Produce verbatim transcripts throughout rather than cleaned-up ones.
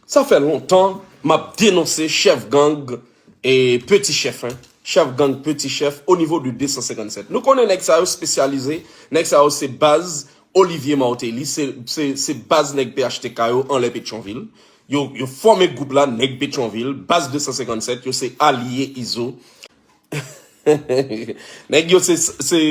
Sa fè lontan m ap denonse chèf gang, e, Peti Chèf, en. Chèf gang Peti Chèf o nivo de de san senkann sèt. Nou konnen nèg sa yo espesyalize, nèg sa yo se baz Olivier Martelly, se, se, se baz nèg P H T K yo anlè Petyonvil. Yo, yo fòme gwoup la, nèg Petyonvil, baz de san senkann sèt, yo se alye Izo. Nèg yo se, se,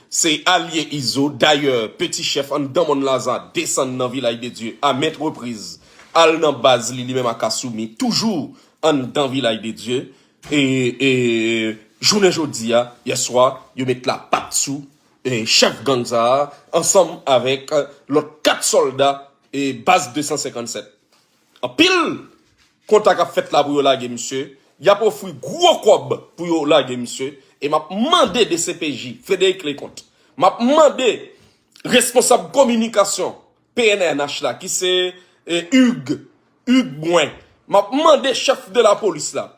se alye Izo. Dayè, Peti Chèf anndan Mòn Laza desann nan Vilaj de Dye a mèt repriz, al nan baz li, li menm ak Assoumi, toujou anndan Vilaj de Dye. E, e, jounen jodi a, yèswa, yo met lapat sou, e, chèf gang sa a, ansanm avèk, e, lòt kat sòlda, e, baz de san senkann sèt. Anpil kontak ap fèt la pou yo lage misye. Y ap ofri gwo kòb pou yo lage misye. E m ap mande D C P J, Frédéric Leconte. M ap mande responsab kominikasyon P N N H la, ki se, e, Hugues, Hugues Brun. M ap mande chèf de la polis la,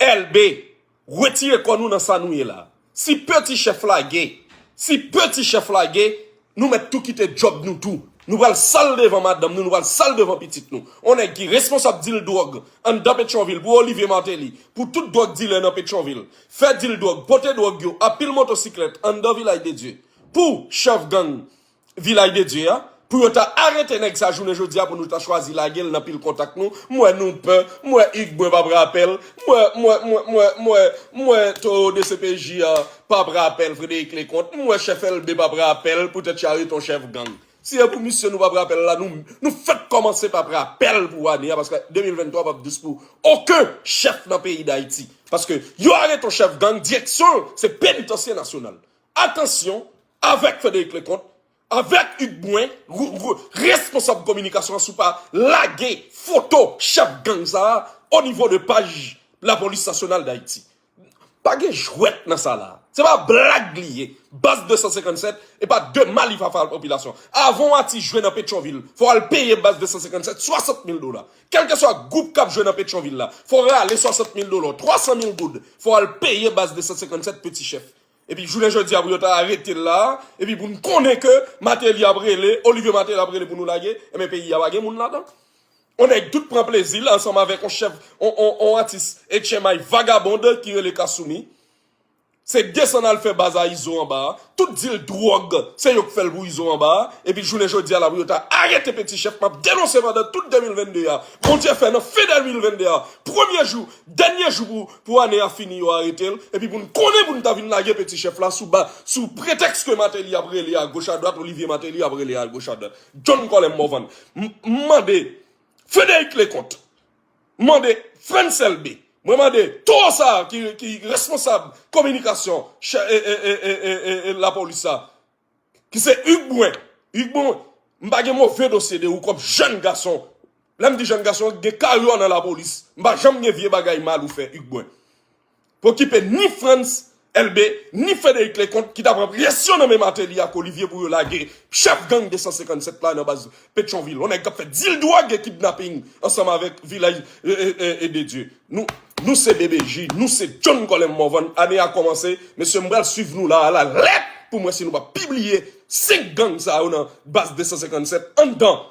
L B, retire kò nou nan sa nou ye la. Si Peti Chèf lage, si Peti Chèf lage, nou mèt tou kite djòb nou tou. Nou pral sal devan madanm nou, nou pral sal devan pitit nou. On nèg ki responsab dil dwòg anndan Petyonvil pou Olivier Martelly, pou tout dwòg dilè nan Petyonvil, fè dil dwòg, pote dwòg yo, a pil motosiklèt anndan Vilaj de Dye, pou chèf gang Vilaj de Dye a, pou yo ta arete nèg sa jounen jodi a, pou nou ta chwazi lage l nan pil kontak nou. M wè nou pè, m wè Hugues Brun p ap rapèl, m wè, m wè, m wè, m wè, m wè, m wè Toro D C P J a p ap rapèl Frédéric Leconte, m wè chèf L B p ap rapèl, poutèt y arete yon chèf gang. Si e pou misye nou p ap rapèl la, nou, nou fèk kòmanse p ap rapèl pou ane a, paske de mil venntwa p ap dous pou okenn chèf nan peyi Dayiti. Paske yo arete yon chèf gang, direksyon l se Penitansye Nasyonal. Atansyon avèk Frédéric Leconte, avèk Hugues Brun, rou-, rou-, responsab kominikasyon an, si w pa lage foto chèf gang sa a o nivo de paj Lapolis Nasyonal Dayiti. Pa gen jwèt nan sa la. Se pa blag li ye. Baz de san senkann sèt, e pa de malif ap fè popilasyon. Avan yon atis jwe nan Petyonvil, fò w al peye baz de san senkann sèt swasant mil dola. Kèlkeswa gwoup k ap jwe nan Petyonvil la, fò w rale swasant mil dola, twa san mil goud, fò w al peye baz de san senkann sèt Peti Chèf. Epi jounen jodi a pou yo ta arete l la, epi pou n konnen ke Martelly ap rele, Olivier Martelly ap rele pou nou lage, enben peyi a pa gen moun ladan. On nèg tout pran plezi l ansanm avèk on chèf, on, on, on atis H M I vagabond ki rele Kassoumi. Se desann al fè baz a Izo anba a. Tout dil dwòg, se yo k fè l pou Izo anba a. Epi jounen jodi a la pou yo ta arete Peti Chèf, m ap denonse pandan tout de mil vennde a. Bondye fè nan fen de mil vennde a, premye jou, dènye jou pou, pou ane a fini, yo arete l. Epi pou n konnen pou n ta vin lage Peti Chèf la sou ba, sou pretèks ke Martelly ap rele a goch a dwat, Olivier Martelly ap rele a goch a dwat. John Colem Morvan. M, m mande Frédéric Leconte, mande Frantz Elbé, mwen mande Toro sa a ki, ki responsab kominikasyon chè, e, e, lapolis sa, ki se Hugues Brun. Hugues Brun, m pa gen move dosye de ou kòm jèn gason. Lè m di jèn gason, gen kari w nan lapolis. M pa janm gen vye bagay mal ou fè, Hugues Brun. Pou okipe ni Frantz Elbé, ni Frédéric Leconte, ki ta pran presyon nan men Martelly ak Olivier pou yo lage chèf gang de san senkann sèt la nan baz Petyonvil. On nèg k ap fè dil dwòg e kidnaping ansanm avèk Vilaj, e, e, e, e de Dye. Nou, nou se B B J, nou se John Colem Morvan. Ane a kòmanse, mesye, m pral swiv nou la, a la lèt, pou m wè si nou pa pibliye senk gang sa yo nan baz de san senkann sèt anndan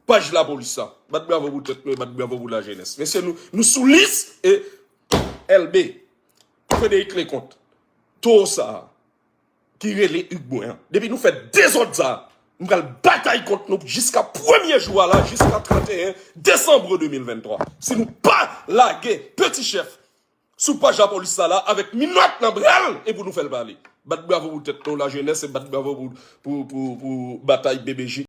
paj lapolis la. Bat bravo pou tèt nou e bat bravo pou lajenès. Mesye, nou, nou sou lis e Elbé, Frédéric Leconte, Toro sa a, ki rele Hugues Brun an. Depi nou fè dezòd sa a, m pral batay kont nou jiska premye jou a la, jiska trannteyen desanm de mil venntwa. Si nou pa lage Peti Chèf sou paj lapolis sa la avèk minòt nan bra l e pou nou fè l pale. Bat bravo pou tèt nou, lajenès, e bat bravo pou, pou, pou, pou batay B B J.